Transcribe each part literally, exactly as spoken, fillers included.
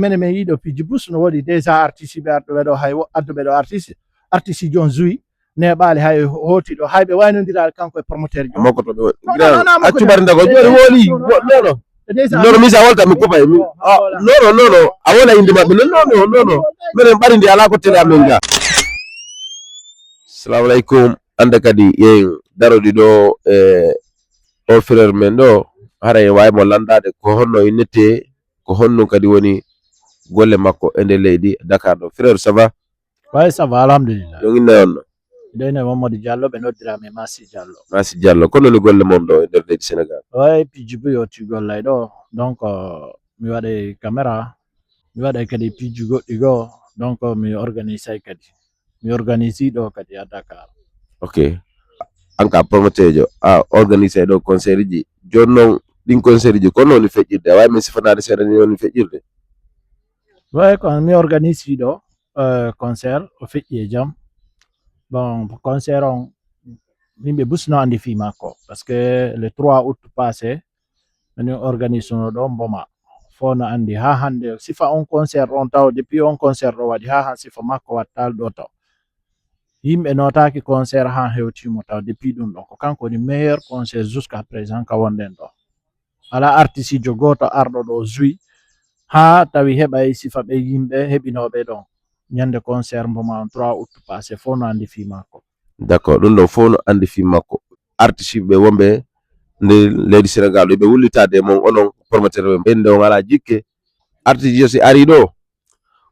Mene men yiɗo piiji bus no woodi déjà artiste ɓe arɗo ɓe ɗo hay wo- addu ɓe ɗo artiste. Artiste jon zui neɓaali hay hooti ɗo hay ɓe waynondiraali kanko e promoteur jon. Moko to ɓe woni. Non, non, non, non, accu moko bari ndago joni woli. Non, non. Déjà non, non, mi sa wolta mi kupa mi. Non, non, non, non. A wona inde maɓɓe non, non, non, non, non. Menen ɓari ndi ala ko télé amen ga. Salamu aleykum. Anda kadi yeyi darodi ɗo e o frère men ɗo, hara en wawi mo landade ko honno innete, ko honno kadi woni golle makko e nder leydi Dakar ɗo. Frère, ça va? Way, ça va, alhamdulillah. Yo inne on no? Ɗo ine Mamadou Diallo, ɓe noddirami Masi Diallo. Masi Diallo, kono ni golle mon ɗo e nder leydi Sénégal? Way, piiji buy o ti gollay ɗo. Donc euh, mi waɗay caméra, mi waɗay kadi piiji goɗɗi goo. Donc euh, mi organisay kadi, mi organisi ɗo kadi à Dakar. Ok. An ka promotejo a organisay ɗo concert ji, joni noon ɗin concert ji kono woni feƴƴirde, a wawi min sifanade seeɗa ni woni feƴƴirde? Way, kono mi organisi ɗo euh, concert o feƴƴi e jam. Bon, concert on yimɓe bus no andi fi makko parce que le trois août passé min organise no ɗo mboma fo no andi ha hande sifa on concert on taw depuis on concert ɗo waɗi ha han sifa makko wattal ɗo taw yimɓe notaki concert han hewtimo taw depuis ɗum ɗon ko kanko woni meilleur concert jusqu'à présent ka wonɗen ɗo. Ala artisijo goto arɗo ɗo zui ha tawi heɓay sifa ɓe yimɓe heɓinoɓe ɗon ñande concert mboma on trois août passé fof no andi fi makko. D'accord, ɗum ɗon fof no andi fi makko. Artisiɓe wonɓe nde leydi Sénégal ɗo ɓe wullitade e mon onon promoteur ɓe ɓen nde on ala jikke. Artisijo si ari ɗo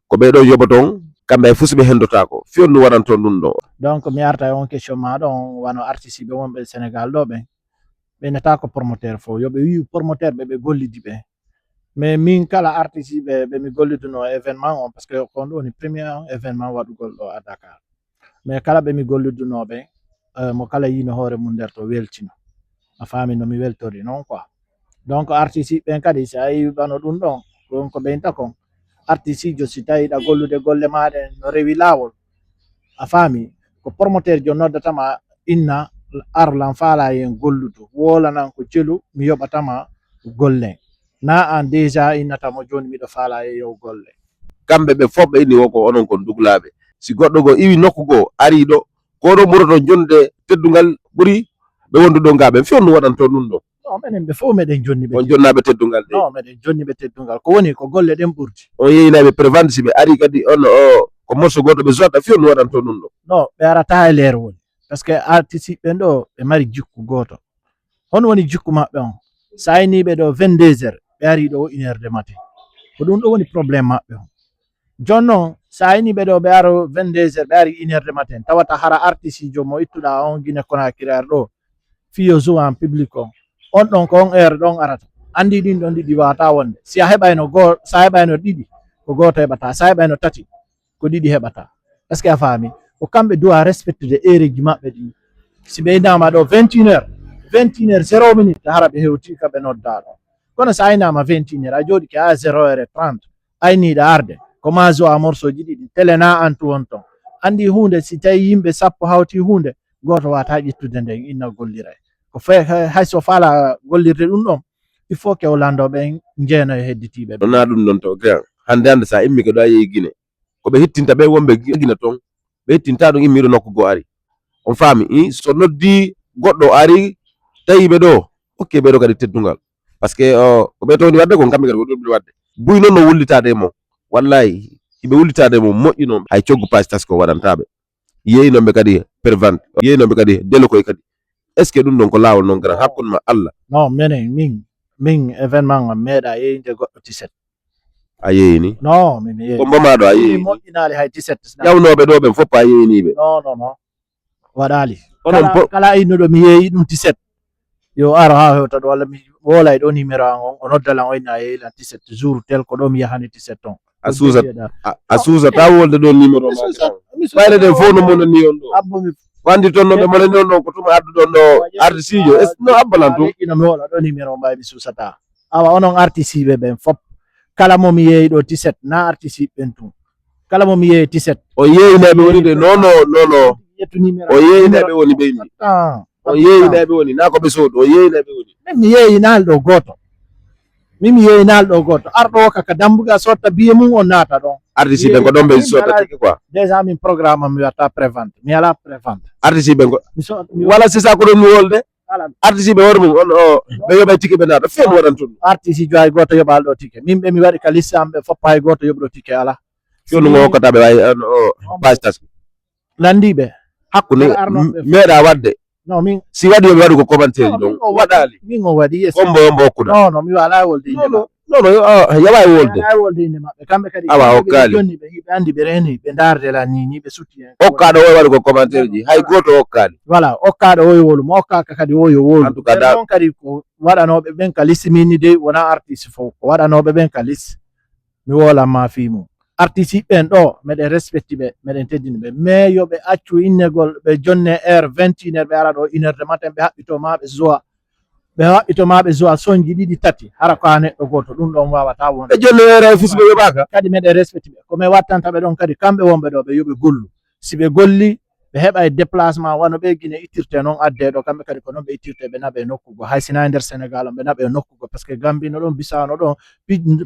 ko ɓe ɗo yoɓa toon kamɓe hay fus ɓe hendotako fiyon ɗum waɗan toon ɗum ɗo. Donc mi arta e on question ma ɗon wano artisiɓe wonɓe Sénégal ɗo ɓen ɓe nata ko promoteur fof yoɓe wi promoteur ɓe ɓe gollidi ɓe. Mais min kala artiste ɓe ɓe mi golliduno e événement on parce que kon ɗum woni premier on événement waɗugol ɗo à Dakar. Mais kala ɓe mi golliduno ɓe euh, mo kala yino hoore mum nder to weltino. A faami no mi weltori noon quoi. Donc artiste ɓen kadi si a yi wano ɗum ɗon ɗum ko ɓeynta kon artiste jo si tawi ɗa gollude golle maɗen no rewi lawol. A faami ko promoteur jo noddatama inna ar lan faala yen golludu wolanan ko jelu mi yoɓatama gollen na an déjà innatamo joni miɗo faala e yow golle. Kamɓe ɓe fof ɓe inni wo ko onon kon duglaɓe si goɗɗo goo iwi nokku goo ari ɗo ko ɗo ɓuroto jonde teddungal ɓuri ɓe wonduɗo ga ɓen few no waɗanto ɗum ɗo. Non, menen ɓe fof meɗen jonni ɓe on jonnaɓe teddungal ɗe non meɗen jonni ɓe teddungal ko woni ko golle ɗen ɓurdi. On yeyinaɓe prévente si ɓe ari kadi on o ko morceau goto ɓe joata few no waɗanto ɗum ɗo. Non, ɓe arata e leer woni parce que artiste ɓen ɗo ɓe mari jikku goto. Hono woni jikku maɓɓe on? So a ayniiɓe ɗo vingt-deux heures ɓe arii ɗo une heure de matin. Ko ɗum ɗo woni problème maɓɓe on. Jooni noon so a ayniiɓe ɗo ɓe aro vingt-deux heures ɓe arii une heure de matin tawata hara artisiijo mo ittuɗaa on Guinée Conakry ar ɗo fii yo joue en public on. On ɗon ko on heure ɗon arata. Anndii ɗin ɗon ɗiɗi waawataa wonde. Si a heɓayno goo so a heɓayno ɗiɗi ko gooto heɓataa. So a heɓayno tati ko ɗiɗi heɓata. Est ce que a faami? Ko kamɓe doit respectude heure ji maɓɓe ɗi. Si ɓe inama ɗo vingt et une heures, vingt et une heures zéro minute hara ɓe hewti ka ɓe nodda ɗo. Kono sa aynama vingt et une heures a jooɗike ha zéro heure et trente ayniɗa arde ko ma joa morceau ji ɗiɗi télé na antu won ton. Andi hunde si tawi yimɓe sappo hawti hunde goto wata ƴettude nden inna gollira. Ko fe hay so fala gollirde ɗum ɗon il faut que o landoɓe jeena e hedditiɓe. Ɗona ɗum ɗon to grand hande hande sa immike ɗo a yehi Guinée ko ɓe hittinta ɓe wonɓe Gine toon ɓe hittinta ɗum immiiɗo nokku goo ari. On faami i so noddi goɗɗo ari tawi ɓe ɗo okke ɓe ɗo kadi teddungal. Parce que ko ɓe towni wadde kon kamɓe kadi ko ɗum ɓe wadde. Buy noon no wullitaade e mon wallahi hiɓe wullitaade e mon moƴƴi noon hay coggu paasi tasko waɗantaɓe. Yeeynoɓe kadi prévente yeeynoɓe kadi délokoye kadi est ce que ɗum ɗon ko laawol noon gara hakkunde ma Allah? Non, menen min min événement am meeɗa yeeyde goɗɗo tiset. A yeeyni? Non, min yeeyni. Ko mbomaɗo a yeeyni? Moƴƴinaali hay tiset. Ƴawnooɓe ɗo ɓen fof a yeeyniɓe? Non, non, non. Waɗaali. Onon kala po- kala innuɗo mi yeeyi ɗum tiset yo aro ha hewta ɗo walla mi woolay ɗo numéro an on o noddalan o inna yeeyilan tiset jour tel ko ɗo mi yahani tiset ton. A suusat a suusata wolde ɗo numéro ma ɓayre ɗen fof no monani on ɗo abbomi ko andi toon noon ɓe monani on ɗon ko tuma adduɗon ɗo artisijo no abbalan tum ino mi woola ɗo numéro mbawi mi suusata. Awa onon artisiɓe ɓen fop kala mo mi yeeyi ɗo tiset na artisiɓe ɓen tun kala mo mi yeeyi tiset. On yeeyinayɓe woni de non non non non ƴettu numéro on yeeyinayɓe woni ɓeyni. On yeeyinayɓe woni na ko ɓe soodu on yeeyinayɓe woni. Min mi yeeyinaali ɗo gooto. Min mi yeeyi naalɗo gooto. Arɗo o kaka dambugal sotta biye mum, on naata ɗon. Artiste ɓen ko ɗon ɓe sotta tike quoi. Déjà min programme am mi watta prévente. Mi ala prévente. Artiste ɓen ko wala c'est ça ko ɗon mi wolde. Artiste ɓe hoore mum on o ɓe yoɓay tike ɓe naata. Few mi waɗan tun. Artiste jo hay gooto yoɓal ɗo tike. Min ɓe mi waɗi ka liste am ɓe foppa hay gooto yoɓɗo tike ala. Fewnu ngo hokkata ɓe ay o page taski. Landiɓe. Hakkunde meeɗa wadde. Non min si waɗi yoɓe waɗu ko commentaire ɗon waɗali. Min o waɗi yes. Kombo ombo okkuɗa. Non non mi wala wolde inde maɓɓe. Non non yawa e wolde. Yawa wolde inde maɓɓe kamɓe kadi. Awa okkali. Jonni ɓe hiɓe andi ɓe reni ɓe ndardela ni ni ɓe sutti en. Okkaɗo o waɗu ko commentaire ji hay goto okkali. Voilà okkaɗo o yo wolu mo okkaka kadi o yo wolu. En tout cas non kadi ko waɗanoɓe ɓen ka liste min ni dey wona artiste fof ko waɗanoɓe ɓen ka liste. Mi woolan ma fii mum. Artisiiɓe ɓen ɗoo, meɗen respecti ɓe, meɗen teddini ɓe. Mais yo ɓe accu innegol, ɓe jonne heure vingt et une heure, ɓe ara ɗoo une heure de matin, ɓe haɓɓito ma ɓe joua. Ɓe haɓɓito ma ɓe joua sonji ɗiɗi, tati, hara ko a neɗɗo gooto, ɗum ɗoon waawataa wonde. Ɓe jonne heure hay fus ɓe yoɓaaka. Kadi meɗen respecti ɓe. Ko min wattanta ɓe ɗoon kadi, kamɓe wonɓe ɗoo, ɓe yo ɓe gollu. Si ɓe gollii, ɓe heɓay déplacement wano ɓe Gine ittirte noon addee ɗo kamɓe kadi ko noon ɓe ittirte ɓe naɓe nokku goo hay sina e nder Sénégal on ɓe naɓe nokku goo parce que Gambie no ɗon Bissau no ɗon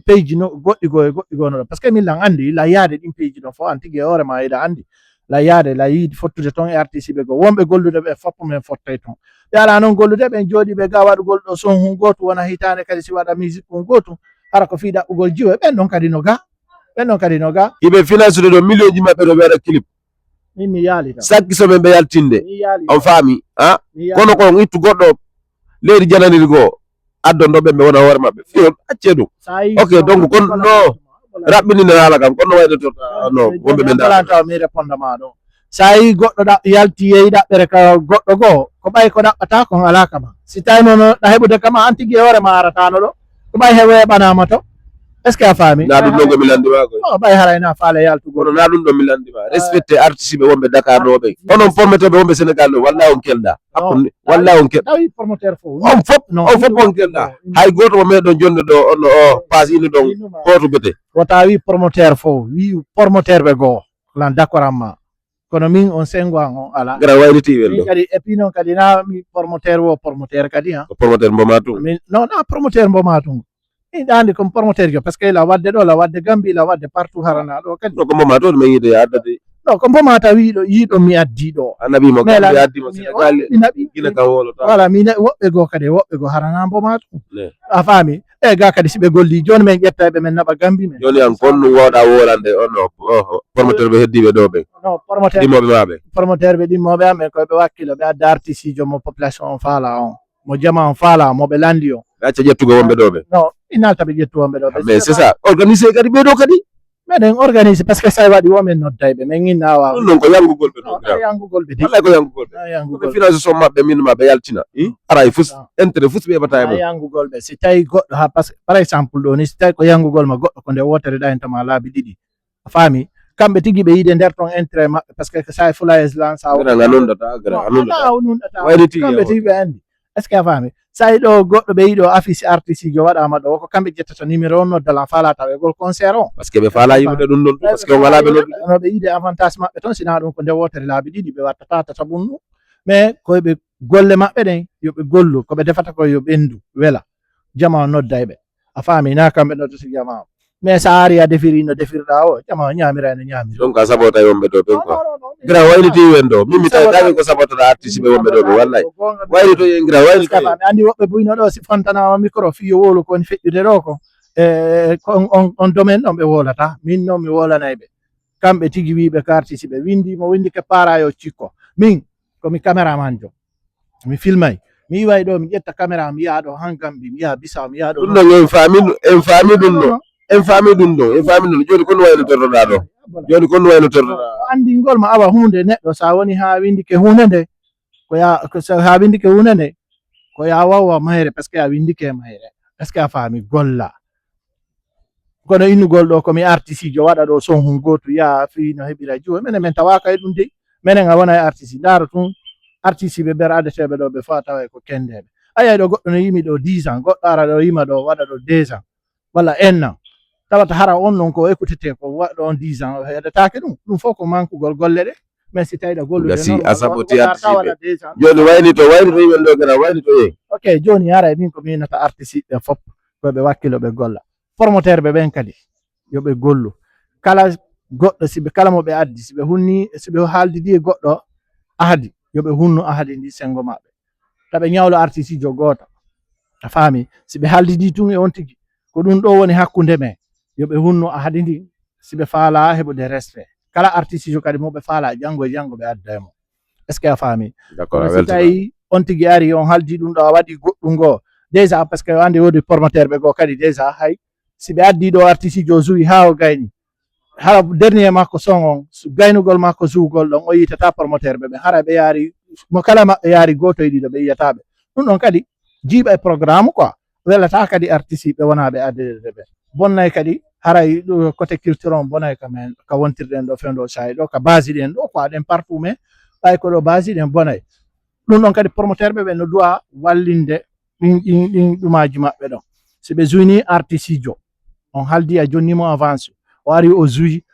peyji no goɗɗi goo e goɗɗi goo no ɗon parce que min lan anndi la yaade ɗin peyji ɗon fof an tigi e hoore ma hiɗa anndi la yaade la yiidi fottude toon e artiste ɓe goo wonɓe gollude ɓe foppo men fottay toon ɓe alaa noon gollude ɓen jooɗii ɓe ga waɗugol ɗo son hun gootu wona hitaande kadi si waɗa musique hun gootu hara ko fii ɗaɓɓugol jiwo ɓen ɗon kadi no ga ɓen ɗon kadi no ga hiɓe finance ɗo million ji maɓɓe ɗo ɓe waɗa clip Min mi yaali tan. Sakki so men ɓe yaltinde. Mi yaali On tan. faami. Ha? Mi yaali Kono tan. ko on ittu goɗɗo leydi jananiri goo. Addon ɗo ɓe ɓe wona hoore maɓɓe. Fiyo accee ɗum. Sa yi Ok, so donc on kon ko no la- raɓɓinina haala kam kono wayde to no Eh, wonɓe ɓe ndaar. Balanta mi réponde ma ɗo. Sa yi goɗɗo ɗa yalti yeyi ɗaɓɓere ka goɗɗo goo ko ɓay ko ɗaɓɓata kon alaa kama. Si tawi noon ɗa heɓude kama an tigi e hoore ma aratano ɗo. Ko ɓay he weeɓanaama to. Est ce que a faami? Na ɗum ɗon ko mi lanndima koy. O ɓay haray na faale yaltugol. Kono na ɗum ɗon mi lanndima. Respecté artiste ɓe wonɓe Dakar ɗo ɓe. Onon promoteur ɓe wonɓe Sénégal ɗo walla on kelɗa. Hakkunde walla on kelɗa. Tawi promoteur fof. On fof on fof on kelɗa. Hay gooto mo meɗon jonde ɗo on o paas ini ɗon hoto bete. Wota wi promoteur fof wi promoteur ɓe goo. Lan d'accord amma. Kono min on sengo an on ala. Gara wayliti wel ɗo. Kadi et puis non kadi na mi promoteur wo promoteur kadi ha. Ko promoteur mboma tun. Min non na promoteur mboma tun. Min ɗandi comme promoteur jo parce que la wadde ɗo la wadde Gambie la wadde partout harana ɗo kadi. No ko mboma to min yiɗo ya addade. No ko mboma ta wiɗo yiɗo mi addi ɗo. Annabi mo Gambie addi mo Sénégal. Gina kan wolo ta. Voilà min woɓɓe go kadi woɓɓe go harana mboma tun. A faami. E ga kadi si ɓe golli joni min ƴetta ɓe min naɓa gambi min. Joni an kon ɗum wooɗa wolande on o promoteur ɓe heddiɓe ɗo ɓe. Non promoteur ɗimmoɓe maɓe. Promoteur ɓe ɗimmoɓe am ɓen koye ɓe wakkilo ɓe adda artiste jo mo population on faala on mo jama on faala mo ɓe landi on. Ɓe acca ƴettugo wonɓe ɗo ɓe. Non mi nalta ɓe ƴettu wonɓe ɗo ɓe. Mais c'est ça organisé kadi ɓe ɗo kadi. Meɗen organise parce que sa waɗi wo min nodday ɓe min inna wawa. Ɗum noon ko yanngugol ɓe ɗo. Wallay ko yanngugol ɓe. Wallay ko yanngugol ɓe. Ɓe finance son maɓɓe min ma ɓe yaltina. Aray fus intérêt fus ɓe heɓata e mum. Yanngugol ɓe si tawi goɗɗo ha par exemple ɗo ni si tawi ko yanngugol ma goɗɗo ko nde wotere ɗayntoma laabi ɗiɗi. A faami kamɓe tigi ɓe yiide nder ton intérêt maɓɓe parce que sa e fulaes lan sa. Gara nga nundata gara nga nundata. Wayliti kamɓe tigi ɓe anndi. Est ce que a faami? Sa yi ɗo goɗɗo ɓe yi ɗo affiche artiste jo waɗama ɗo ko kamɓe ƴettata numéro on noddala faala tawegol concert on. Parce que ɓe faala yiwde ɗum ɗon parce que on ala ɓe noddude. No ɓe yiide avantage maɓɓe toon sina ɗum ko nde wotere laabi ɗiɗi ɓe wattata tata tabunnu. Mais koye ɓe golle maɓɓe ɗen yo ɓe gollu ko ɓe defata ko yo ɓendu wela jama o nodday ɓe. A faami na kamɓe noddata jama o. Mais sa ari a defiri no defirɗa o jama o ñamira ene ñamira. Donc a sabota e wonɓe ɗo ɓen quoi. Gira wayliti wen ɗo min mi tawi tawi ko sabotata artiste ɓe wonɓe ɗo ɓe wallay. Waylito yen gira waylito yen. Andi woɓɓe buyno ɗo si fontanama micro fiyo wowlo koni feƴƴude ɗo ko e on on domaine ɗon ɓe wolata min noon mi wolanay ɓe. Kamɓe tigi wiɓe ko artiste ɓe windi mo windi ke para yo cikko min komi caméraman jo. Mi filmay mi iway ɗo mi ƴetta caméra mi yaha ɗo han gambi mi yaha bisaw mi yaha ɗo. Ɗum ɗon en faami en faami ɗum ɗo en faami ɗum ɗo en faami ɗum joni kon wayno tortoɗa ɗo joni kon wayno tortoɗa. Andingol ma awa hunde neɗɗo sa woni ha windike hunde nde ko ya ha windike hunde nde ko ya wawwa mayre parce que a windike mayre est ce que a faami golla. Kono innugol ɗo komi artisijo waɗa ɗo son hun gootu yaha fii no heɓira jiwo minen min tawaaka e ɗum dey. Minen a wona e artisi ndaaro tun artisi ɓe ber adeteeɓe ɗo ɓe faa tawa e ko kendeeɓe. A yiyay ɗo goɗɗo no yimi ɗo dix ans goɗɗo ara ɗo yima ɗo waɗa ɗo deux ans walla un an tawata hara on non ko écoutete ko waɗa ɗo on dix ans o heɗataake ɗum ɗum fof ko mankugol golle ɗe. Mais si tawi ɗa gollude gasi a saboti artisiɓe joni wayni to wayni to yimen ɗo gara wayni to ye. Ok joni ara e min ko minata artisiɓe fop. Ko ɓe wakkilo ɓe golla. Promoteur ɓe ɓen kadi, yo ɓe gollu. Kala goɗɗo, si ɓe, kala mo ɓe addi, si ɓe hunni, si ɓe haaldidi e goɗɗo ahadi, yo ɓe hunnu ahadi ndi senngo maɓɓe. Ta ɓe ñawlo artisiijo gooto. A faami? Si ɓe haaldidi tun e on tigi, ko ɗun ɗoo woni hakkunde men, yo ɓe hunnu ahadi ndi, si ɓe faalaa heɓude respect. Kala artisiijo kadi mo ɓe faalaa, janngo e janngo ɓe adda e mo. Est-ce que a faami? D'accord, a Kono si weltima. Tawi on tigi ari, on haaldii ɗun ɗoo, a waɗii goɗɗun goo. Déjà, parce que anndi woodi promoteur ɓe goo kadi, déjà, hay si ɓe addii ɗoo artisiijo o suwi haa o gayni, hara dernier makko son on, su-, gaynugol makko suwugol ɗon, o yiitataa promoteur ɓe ɓen. Hara ɓe yaari, mo kala maɓɓe yaari gooto e ɗiɗo, ɓe yiyataa ɓe. Ɗun ɗon kadi jiiɓay programme quoi. Welataa kadi artiste ɓe wonaa ɓe addede ɓe. Bonnay kadi, haray ɗo côté culture on bonay ka men, ka wontirɗen ɗo fewndo saa'i ɗo, ka base ɗen ɗo quoi, ɗen partout, mais ɓay ko ɗo base ɗen bonay. Ɗun ɗon kadi promoteur ɓe ɓen no duwa wallinde ɗin, ɗin, ɗin ɗumaaji maɓɓe ɗon. Si ɓe suwini artisiijo, on haaldii a jonni mo avance, o ari o suwi,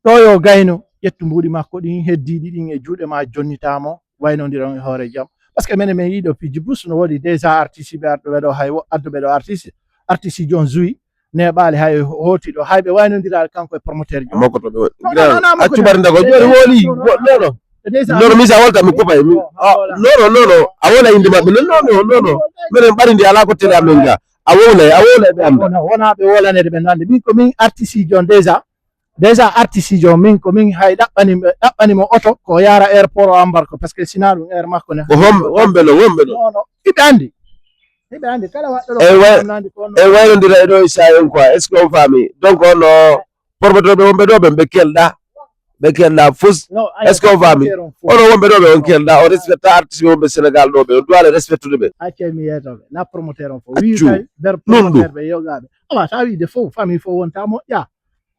ɗo yo gayno, ƴettu mbuuɗi makko ɗin heddiiɗi ɗin e juuɗe maa, jonnitaa mo, waynondiron e hoore jam. Parce que menen men yiɗo piiji plus, no woodi déjà artiste ɓe arɗuɓe ɗo, hay wo-, adduɓe ɗo artiste, artisiijo on suwi, neeɓaali hay hooti ɗo, hay ɓe waynondiraali kanko e promoteur jo. Moko to ɓe woni. Non, non, non, non, Accu barinda ko joni woli. Non, non. Déjà, Non, non, mi sa wolta mi kopa mi. Oh, Ah, voilà. Non, non, non, non. A wona inde maɓɓe. Non, non, non, non. Menen ɓarindi ala ko tele amen ga. A wowlay, a wowlay ɓe anda. Wona, wona ɓe wolanede ɓe nande. Min ko min artisiijo on déjà. Déjà artisiijo on, min ko min hay ɗaɓɓani, ɗaɓɓani mo oto ko yaara airport o ambar ko, parce que sina ɗum air makko ne. Ko hom-, homɓe no, homɓe no. Non, non. Hiɓe andi. Hiɓe andi. Kala waɗɗo ɗo E wa-, nandi ko e wayrondira e ɗo e saa'i on quoi. Est-ce que on faami? Donc on no promoteur ɓe wonɓe ɗo ɓen ɓe kelɗa. Ɓe kelɗa fus. Est-ce que on faami? Ono wonɓe ɗo ɓe on kelɗa, on respecta artiste ɓe wonɓe Sénégal ɗo ɓe, on doit le respectude ɓe. Acce mi yeetoɓe. Na promoteur on fo. Accu. Wi kay, ber Ɗum ɗum. Promoteur ɓe yogaɓe. Awa sa wiide fof, famille fof wonta moƴƴa.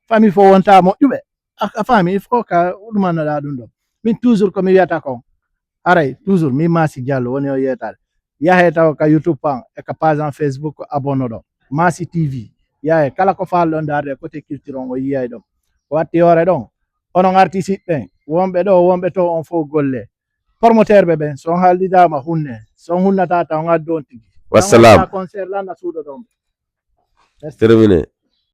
Famille fof wonta moƴƴuɓe. A, a faami, il faut ka ɗumannoɗa ɗum ɗon. Min toujours ko mi wiyata kon. Haray, toujours, min Masi Diallo woni o yeetade. Yahe taw ka YouTube an, e ka page an Facebook, abonno ɗon. Masi T V. Yahe, kala ko faalɗon ndaarde côté culture on, o yiyay ɗon. Ko watti hoore ɗon, onon artiste ɓen, wonɓe ɗo, wonɓe to, on fof golle. Promoteur ɓe ɓen, so on haaldidaama, hunne. So on hunnata, taw on addu on tigi. Wassalam. Concert lan na suuɗoɗon. Terminé.